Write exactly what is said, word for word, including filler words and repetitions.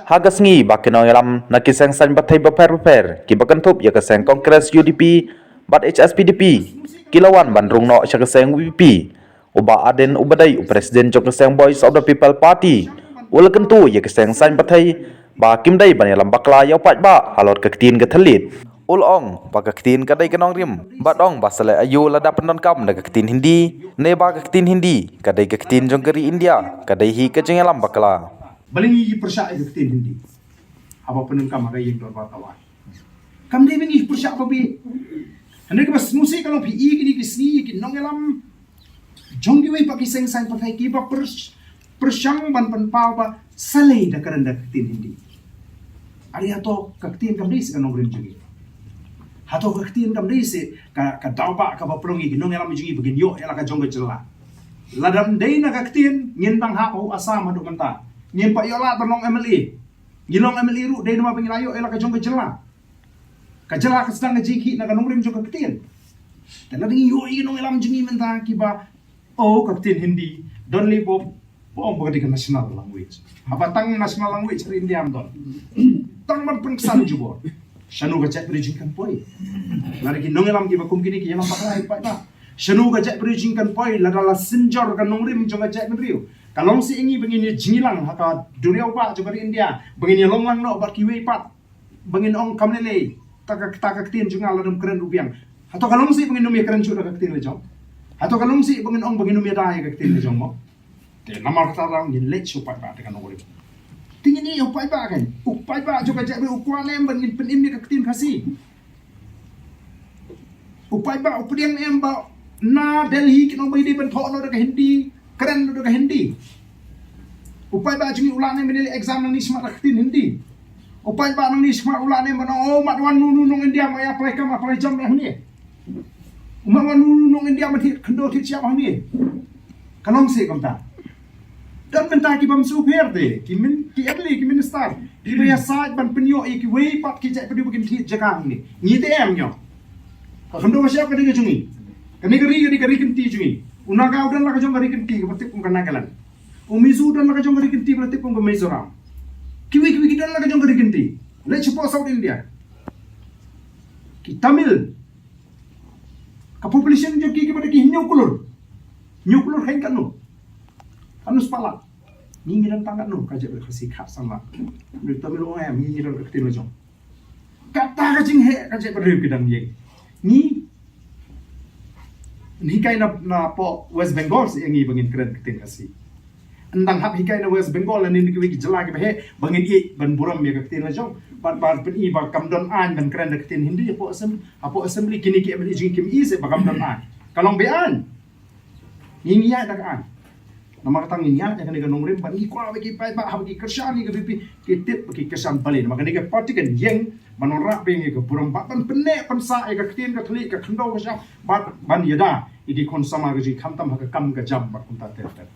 Ha ka sngi ba ki nongïalam na ki seng saiñ pyrthei bapher bapher kiba kynthup ïa ka seng Congress, U D P bad H S P D P ki la wan ban rung noh sha ka seng V P P, u Bah Ardent uba dei u President jong ka seng Voice of the People Party u la kyntu ïa ka seng saiñ pyrthei ba kim dei ban ïalam bakla ïa u paidbah halor ka ktien ka thylliej. U la ong ba ka ktien ka dei ka nongrim bad ong ba sa leh aïu lada pyndonkam da ka ktien Hindi, ne ba ka ktien Hindi ka dei ka ktien jong ka ri India, ka dei hi ka jingïalam bakla. Balei ngi pyrshah ïa ka ktien Hindi haba pyndonkam ha ka ïing dorbar tawai? Kam dei ba ngi pyrshah ba bit. Hynrei kaba sngewsih ka long phi ïa kine ki sngi ïa ki nongïalam jong kiwei pat ki seng saiñ pyrthei kiba pyrs- pyrshang ban pynpaw ba sa lei da kren da ka ktien Hindi. Are hato ka ktien kam dei seh ka nongrim jong ngi? Hato ka ktien kam dei seh ka, ka daw ba kaba pynlong ïa ki nongïalam jong ngi ba kin ïoh ïa la ka jong ka jylla? Lada ym dei na ka ktien ngin dang hap ha u Assam haduh mynta. Ngim pat ïoh lad ban long M L A. Ngi long M L A ruh dei namar ba ngi la ïoh ïa la ka jong ka jylla. Ka jylla ka sdang ka jingkhih na ka nongrim jong ka ktien. Te lada ngi ïoh ïa ki nongïalam jong ngi mynta kiba, oh, ka ktien Hindi don lei bok, ba ong ba ka dei ka national language. Haba tang national language ha ri India ym don. Tang ban pynksan jubor. Shano ka jaitbynriew jong ngi kan poi? Lada ki nongïalam kiba kum kine ki ïalam bakla ïa u paidbah, shano ka jaitbynriew jong ngi kan poi lada la synjor ka nongrim jong ka jaitbynriew? Ka long seh ïa ngi ba ngin ïa jingïalang ha ka duriaw bah jong ka ri India, ba ngin ïa long lang noh bad kiwei pat, ba ngin ong kam lei lei, ta ka, ta ka ktien jong nga lada ym kren ruh biang. Hato ka long seh ba ngin ym ïa kren shuh da ka ktien la jong? Hato ka long seh ba ngin ong ba ngin ym ïa da ïa ka ktien la jong mo? Te namar kata ruh ngin leit sha u paidbah te ka nongrim. Te ngin ïa u paidbah kan, u paidbah jong ka jaitbynriew u kwah ne em ba ngin pynim ïa ka ktien Khasi? U paidbah u pdiang ne em ba na Delhi ki ong ba ngi dei ban thoh noh da ka Hindi, kren noh da ka Hindi? U paidbah jong ngi u lah ne em ban leh exam nangne shakhmat da ka ktien Hindi? U paidbah nangne shakhmat u lah ne em ban ong, oh, mat wan nu nu nong India ma ïa apply kam apply jam ïa hangne? U mat wan nu nu nong India ma thied khyndew thied shyiap hangne? Ka long seh kumta. Don bynta ki bym sngewpher te, ki min, ki M L A, ki minister kiba ïasaid ban pynïoh ïa kiwei pat ki jaitbynriew ba kin thied jaka hangne. Ngi te em ño? Ka khyndew ka shyiap ka dei ka jong ngi. Kane ka ri ka dei ka ri kynti jong ngi. U Naga u don la ka jong ka ri kynti kaba tip kum ka Nagaland. U Mizo u don la ka jong ka ri kynti ba la tip kum ka Mizoram. Kiwei kiwei ki don la ka jong ka ri kynti. Leit shapoh South India, ki Tamil, ka population jong ki kiba dei ki hynñiew klur, hynñiew klur kheiñ katno? Katno spah lak? Ngi ngi don tang katno ka jaitbynriew Khasi? Khatsan lak. Ngi Tamil ong em, ngi ngi don ka ktien la jong. Kata ka jingheh ka jaitbynriew ki dang ïeng. Ngi, ngi hikai na, napoh West Bengal seh ïa ngi ba ngin kren ka ktien Khasi. Ym dang hap hikai na West Bengal lane na kiwei ki jylla kiba heh ba ngin ïeit ban burom ïa ka ktien la jong. Bad, bad ban pyni ba kam don aiñ ban kren da ka ktien Hindi hapoh assem-, hapoh assembly. Kine ki M L A jong ngi kim i seh ba kam don aiñ. Ka long be-aiñ. Ngi ngi ïaid da ka aiñ. Namar kata ngin ïaid da kane ka nongrim bad ngi kwah ba ki paidbah haba ki kyrshan ïa ka V P P ki tip ba ki kyrshan balei. Namar kane ka party kan ïeng ban wanrah biang ïa ka burom bad ban pynneh pynsah ïa ka ktien ka thylliej, ka khyndew ka shyiap bad ban ïada ïa ki khun samla ka jong ngi khamtam ha ka kam ka jam bad kumta ter ter.